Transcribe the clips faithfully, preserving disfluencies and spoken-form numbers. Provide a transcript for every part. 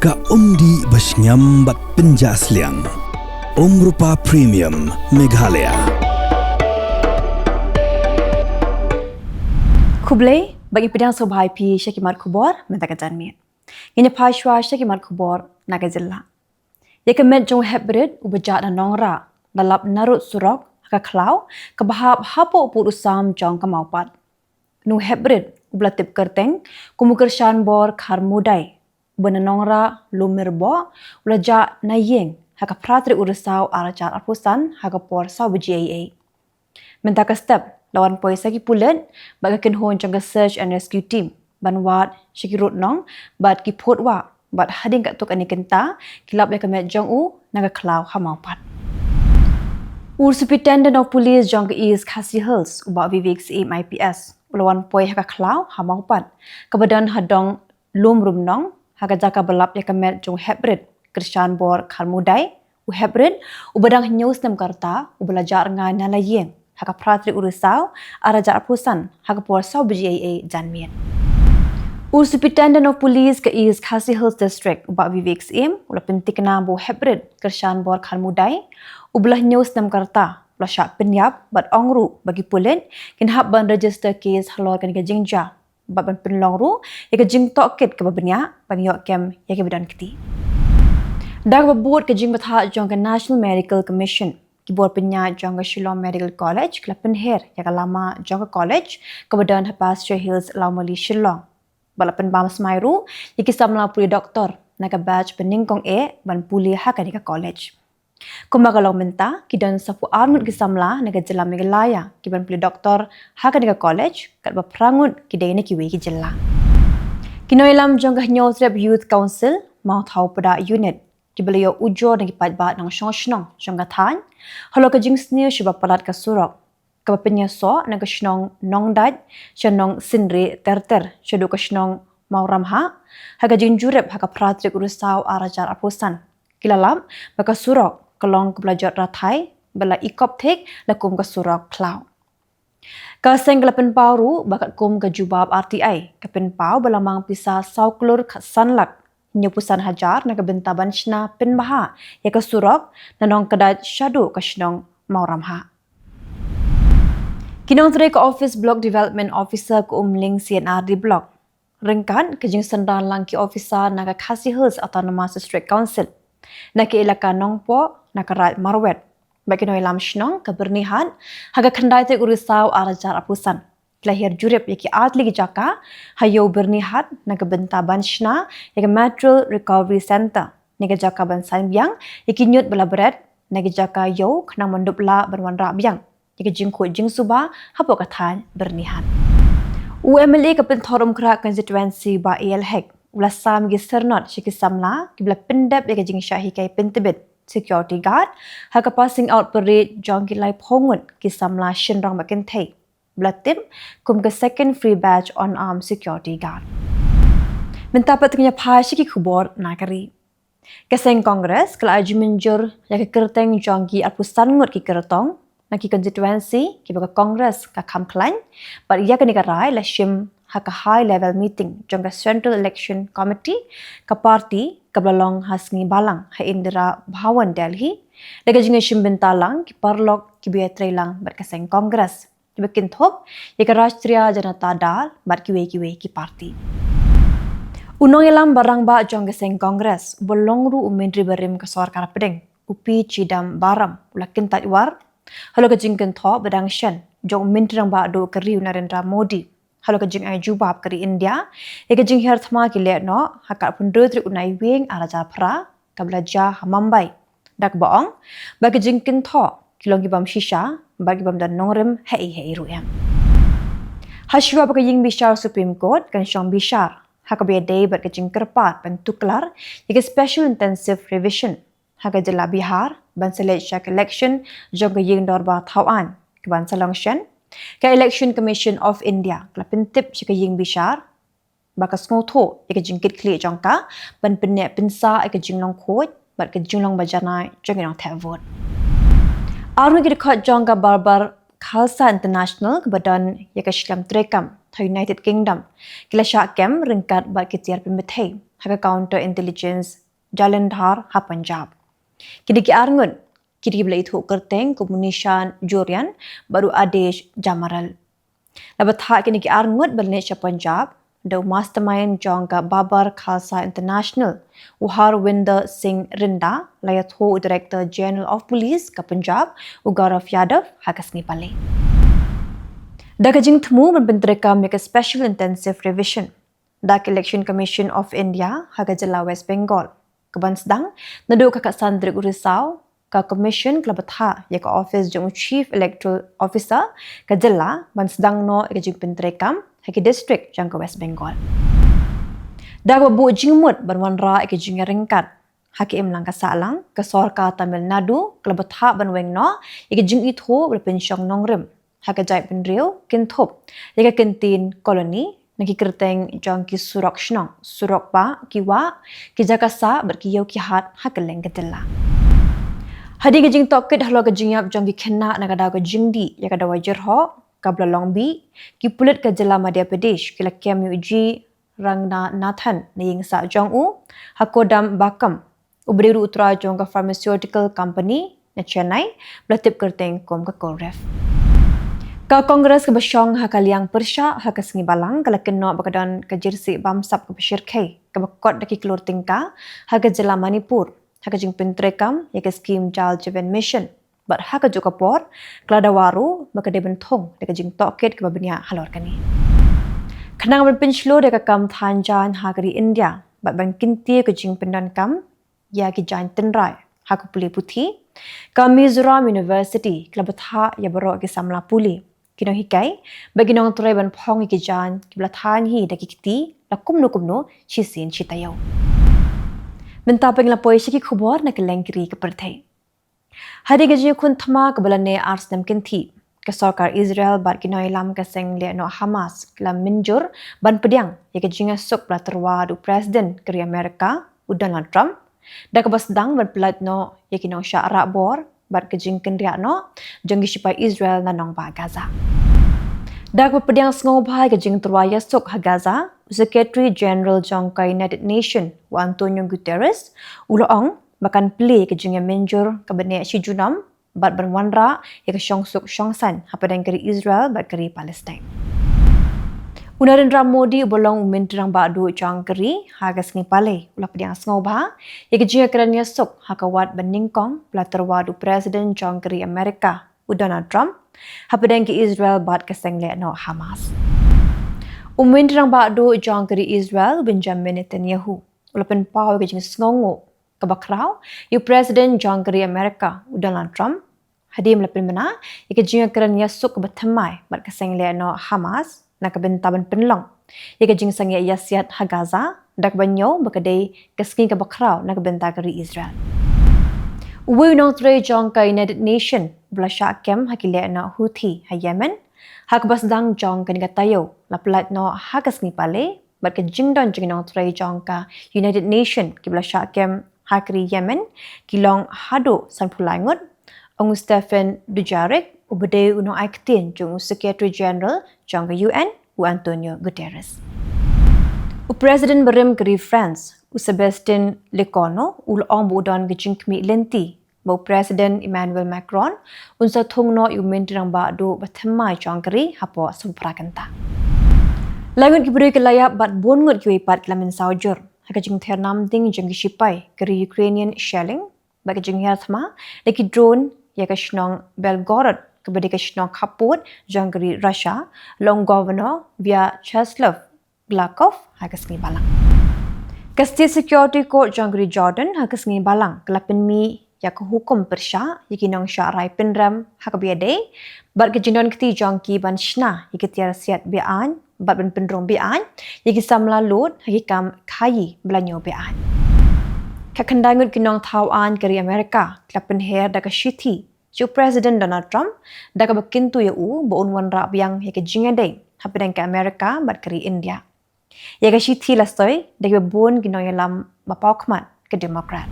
Ka umdih ba shngiam bad pynjah sliang. Umrupa Premium Meghalaya. Khublei, ba ngi pdiang sngewbha ïa phi sha ki mat khubor mynta ka janmiet. Ngin ïa phai shuwa sha ki mat khubor na ka jylla. Ïa ka met jong u heprit uba jah na Nongrah la lap narud surok ha ka khlaw kaba hap hapoh pud u sam jong ka Mawpat. Une u heprit uba la tip kyrteng kum u Kyrshanbor Kharmudai, uba na Nongrah Lummirboh, u la jah na ïing ha ka phra tarik u Risaw ar hajar arphew san ha ka por saw baje eiei. Mynta ka step la wan poi sa ki pulit bad ka kynhun jong ka Search and Rescue Team ban wad sha ki rud nong bad ki phut wah, bad hadien katto katne kynta ki lap ïa ka met jong u na ka khlaw ha Mawpat. U Superintendent of Police jong ka East Khasi Hills, u Bah Vivek Syiem I P S, u la wan poi ha ka khlaw ha Mawpat, kaba don ha dong Lumrumnong, ha ka jaka ba lap ïa ka met jong u heprit Kyrshanbor Kharmudai, u heprit uba dang hynñiew snem ka rta, uba la jah rngai na la ïing ha ka phra tarik u Risaw ar hajar arphew san ha ka por saw baje eiei janmiet. U Superintendent of Police ka East Khasi Hills District, u Bah Vivek Syiem, u la pynthikna ba u heprit Kyrshanbor Kharmudai, uba la hynñiew snem ka rta, u la shah pynïap bad ong ruh ba ki pulit kin hap ban register case halor kane ka jingjia, bad ban pynlong ruh ïa ka jingtohkit kaba bniah ban ïoh kem ïa kiba don kti. Da kaba bud ka jingbthah jong ka National Medical Commission, ki bor pynïaid jong ka Shillong Medical College ki la pynher ïa ka lama jong ka college kaba don ha Pasture Hills, Lawmali, Shillong, bad la pynbam smai ruh ïa ki samla pule doktor na ka batch ba nyngkong eh ban pule ha kane ka college. Kumba ka long mynta, ki don saphew ar ngut ki samla na ka jylla Meghalaya ki ban pule doktor ha kane ka college, katba phra ngut ki dei na kiwei ki jylla. Ki nongïalam jong ka Hynñiewtrep Youth Council, Mawthaw Pdeng Unit, kiba la ïoh ujor na ki paidbah nongshong shnong jong ka thaiñ halor ka jingsniew sha ba palat ka surok kaba pynïasoh na ka shnong Nongdait sha Nongsynrieh Terter shaduh ka shnong Mawramhah, ha ka jingjurip ha ka phra tarik u Risaw ar hajar arphew san, ki la lap ba ka surok ka long kaba la jot rathai, ba la i kop thik la kum ka surok khlaw. Ka seng ka la pynpaw ruh ba katkum ka jubab R T I, ka pynpaw ba la mang pisa saw klur khatsan lak hynñiewphew san hajar na ka bynta ban shna pynbha ïa ka surok na Nongkdait shaduh ka shnong Mawramhah. Ki nongtrei ka office Block Development Officer ka Umling C and R D Block, ryngkat ka jingsynran lang ki officer na ka Khasi Hills Autonomous District Council, na ka elaka Nongpoh, na ka Raid Marwet, bad ki nongïalam shnong ka Byrnihat, ha ka khyndai tarik u Risaw ar hajar arphew san, ki la hiar jurip ïa ki artylli ki jaka ha Ïew Byrnihat na ka bynta ban shna ïa ka Material Recovery Centre, ne ka jaka ban saiñ biang ïa ki ñiut ba la bret na ki jaka ïew, khnang ban dup lah ban wanrah biang ïa ka jingkhuid jingsuba hapoh ka thaiñ Byrnihat. U M L A ka Pynthorumkhrah Constituency, Bah A L Hek, u la sam ïa ki syrnod sha ki samla kiba la pyndep ïa ka jingshah hikai pyntbit, security guard, ha ka passing out parade jong ki laiphew ngut ki samla shynrang bad kynthei, ba la tip kum ka Second Free Batch Unarmed Security Guard. Mynta pat to ngin ïa phai sha ki khubor na ka ri. Ka seng Congress ka la ai jingmynjur ïa ka kyrteng jong ki arphew san ngut ki kyrtong na ki constituency kiba ka Congress ka kham khlaiñ, bad ïa kane ka rai la shim ha ka high level meeting jong ka Central Election Committee ka party, kaba la long ha Sngi Balang ha Indira Bhawan, Delhi, da ka jingïashim bynta lang ki paralok kiba ïatrei lang bad ka seng Congress, kiba kynthup ïa ka Rashtriya Janata Dal bad kiwei kiwei ki party. U nongïalam ba rangbah jong ka seng Congress, uba long ruh u Myntri barim ka Sorkar Pdeng, u P Chidambaram, u la kyntait war halor ka jingkynthoh ba dang shen jong u Myntri Rangbah Duh ka ri, u Narendra Modi, halor ka jingai jubab ka ri India ïa ka jinghiar thma ki lehnoh ha ka arphew hynriew tarik u Naiwieng ar hajar phra, kaba la jia ha Mumbai, da kaba ong ba ki jingkynthoh ki long ki bym shisha bad ki bym don nongrim haei haei ruh em. Hashwa ba ka ïing bishar Supreme Court kan shong bishar ha kaba ïadei bad ka jingkyrpad ban tuklar ïa ka Special Intensive Revision ha ka jylla Bihar ban sa leit sha ka election jong ka ïing dorbar thaw aiñ, kaban sa long shen, ka Election Commission of India ka la pyntip sha ka ïing bishar ba ka sngewthuh ïa ka jingkitkhlieh jong ka ban pynneh pynsah ïa ka jinglong khuid bad ka jinglong ba janai jong ki nongthep vote. Ar ngut ki dkhot jong ka Babar Khalsa International, kaba don ïa ka shlem treikam ha United Kingdom, ki la shah kem ryngkat bad ki tiar pynbthei ha ka Counter Intelligence Jalandhar ha Punjab. Kine ki ar ngut ki dei ba la ithuh kyrteng kum u Nishan Jorian bad u Adesh Jamaral. La bthah kine ki ar ngut ba la leit sha Punjab da u mastermind jong ka Babar Khalsa International, u Harwinder Singh Rynda, la ïathuh u Director General of Police ka Punjab, u Gaurav Yadav, ha ka sngi Palei. Da ka jingthmu ban pyntreikam ïa ka Special Intensive Revision da ka Election Commission of India ha ka jylla West Bengal, ka ban sdang naduh ka khatsan tarik u Risaw, ka Commission ka la bthah ïa ka office jong u Chief Electoral Officer ka jylla ban sdang noh ïa ka jingpyntreikam ha ki district jong ka West Bengal. Da kaba buh jingmut ban wanrah ïa ka jingïaryngkat ha ka imlang ka sahlang, ka sorkar Tamil Nadu ka la bthah ban weng noh ïa ka jingithuh ba la pynshong nongrim ha ka jaitbynriew kynthup ïa ka kyntien colony na ki kyrteng jong ki surok shnong, surok bah, ki wah, ki jaka sah bad ki ïew ki hat ha kylleng ka jylla. Hadien ka jingtohkit halor ka jingïap jong ki khynnah na ka daw ka jingdih ïa ka dawai jyrhoh kaba la long bih, ki pulit ka jylla Madhya Pradesh ki la kem ïa u G Ranganathan na ïing sah jong u ha Kodambakkam, uba dei ruh u trai jong ka pharmaceutical company na Chennai ba la tip kyrteng kum ka Korev. Ka Congress kaba shong ha ka liang pyrshah ha ka sngi Balang ka la kynnoh ba ka don ka jyrsieh bamsap kaba shyrkhei kaba kot da ki klur tyngka ha ka jylla Manipur ha ka jingpyntreikam ïa ka skim Jal Jeevan Mission, bad ha kajuh ka por ka la dawa ruh ba ka dei ban thung da ka jingtohkit kaba bniah halor kane. Khnang ban pynshlur ïa ka kam thaiñ jaiñ ha ka ri India bad ban kyntiew ka jingpyndonkam ïa ki jaiñ tynrai ha ka pule puthi, ka Mizoram University ka la bthah ïa baroh ki samla pule, ki nonghikai bad ki nongtrei ban phong ïa ki jaiñ kiba la thaiñ hi da ki kti la kumno kumno shisien shi taïew. Mynta pynlong poi sha ki khubor na kylleng ki ri ka pyrthei. Hadien ka jingïakhun thma kaba la neh ar snem kynthih, ka sorkar Israel bad ki nongïalam ka seng lehnoh Hamas ki la mynjur ban pdiang ïa ka jingïasuk ba la tyrwa da u President ka ri Amerika, u Donald Trump, da kaba sdang ban pyllait noh ïa ki nongshah rahbor bad ka jingkynriah noh jong ki shipai Israel na nongbah Gaza. Da kaba pdiang sngewbha ïa ka jingtyrwa ïasuk ha Gaza, u Secretary General jong ka United Nation, u Antonio Guterres, u la ong ba kan plie ïa ka jingïamynjur kaba neh shi junom bad ban wanrah ïa ka shongsuk shongsaiñ hapdeng ka ri Israel bad ka ri Palestine. U Narendra Modi uba long u Myntri Rangbah Duh jong ka ri ha ka sngi Palei u la pdiang sngewbha ïa ka jingïakren ïasuk ha ka wad ba nyngkong ba la tyrwa da u President jong ka ri Amerika, u Donald Trump, hapdeng ka Israel bad ka seng lehnoh Hamas. U Myntri Rangbah Duh jong ka ri Israel, Benjamin Netanyahu, u la pynpaw ïa ka jingsngewnguh kaba khraw ïa u President jong ka ri Amerika, u Donald Trump, hadien ba la pynbna ïa ka jingïakren ïasuk kaba thymmai bad ka seng lehnoh Hamas na ka bynta ban pynlong ïa ka jingsangeh ïasiat ha Gaza, da kaba ñiew ba ka dei ka sngi kaba khraw na ka bynta ka ri Israel. Uwei u nongtrei jong ka United Nation ba la shah kem ha ki lehnoh Houthi ha Yemen, ha kaba sdang jong kane ka taïew, la pyllait noh ha ka sngi Palei bad ka jingdon jong ki nongtrei jong ka United Nation kiba la shah kem ha ka ri Yemen ki long haduh sanphew lai ngut, ong u Stephen Dujarric, uba dei u nongai ktien jong u Secretary General jong ka U N, u Antonio Guterres. U President barim ka ri France, u Sebastien Lecornu, u la ong ba u don ka jingkhmih lynti ba u President Emmanuel Macron un sa thung noh ïa u Myntri Rangbah Duh ba thymmai jong ka ri hapoh sawphew phra kynta. Lai ngut ki briew ki la ïap bad bun ngut kiwei pat ki la mynsaw jur ha ka jingther namding jong ki shipai ka ri Ukrainian shelling bad ka jinghiar thma da ki drone ïa ka shnong Belgorod kaba dei ka shnong khappud jong ka ri Russia, long Governor Vyacheslav Gladkov ha ka sngi Balang. Ka State Security Court jong ka ri Jordan ha ka sngi Balang ka la pynmih ïa ka hukum pyrshah ïa ki nongshah rai pynrem ha kaba ïadei bad ka jingdon kti jong ki ban shna ïa ki tiar siat be-aiñ bad ban pynrung be-aiñ ïa ki samla lud ha ki kam khaïi ba la ñiew be-aiñ. Ka khyndai ngut ki nongthaw aiñ ka ri Amerika ki la pynher da ka shithi sha u President Donald Trump da kaba kyntu ïa u ba un wanrah biang ïa ka jingïadei hapdeng ka Amerika bad ka ri India. Ïa ka shithi la soi da kiba bun ki nongïalam ba paw khmat ka Democrat.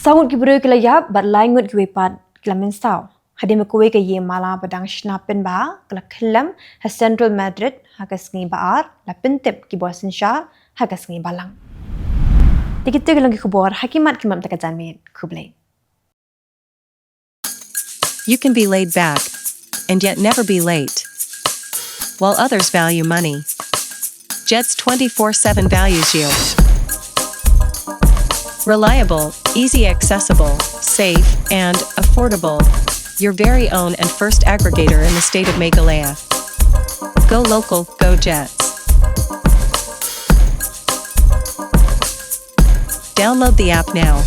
Saw ngut ki briew ki la ïap bad lai ngut kiwei pat ki la mynsaw hadien ba kawei ka ïing mala ba dang shna pynbha ka la khyllem ha central Madrid ha ka sngi Ba-ar, la pyntip ki bor synshar ha ka sngi Balang. Te kito ki long ki khubor ha ki mat ki mat mynta ka janmiet. Khublei. You can be laid back and yet never be late, while others value money. Jets twenty-four seven values you. Reliable, easy accessible, safe, and affordable. Your very own and first aggregator in the state of Meghalaya. Go local, go Jets. Download the app now.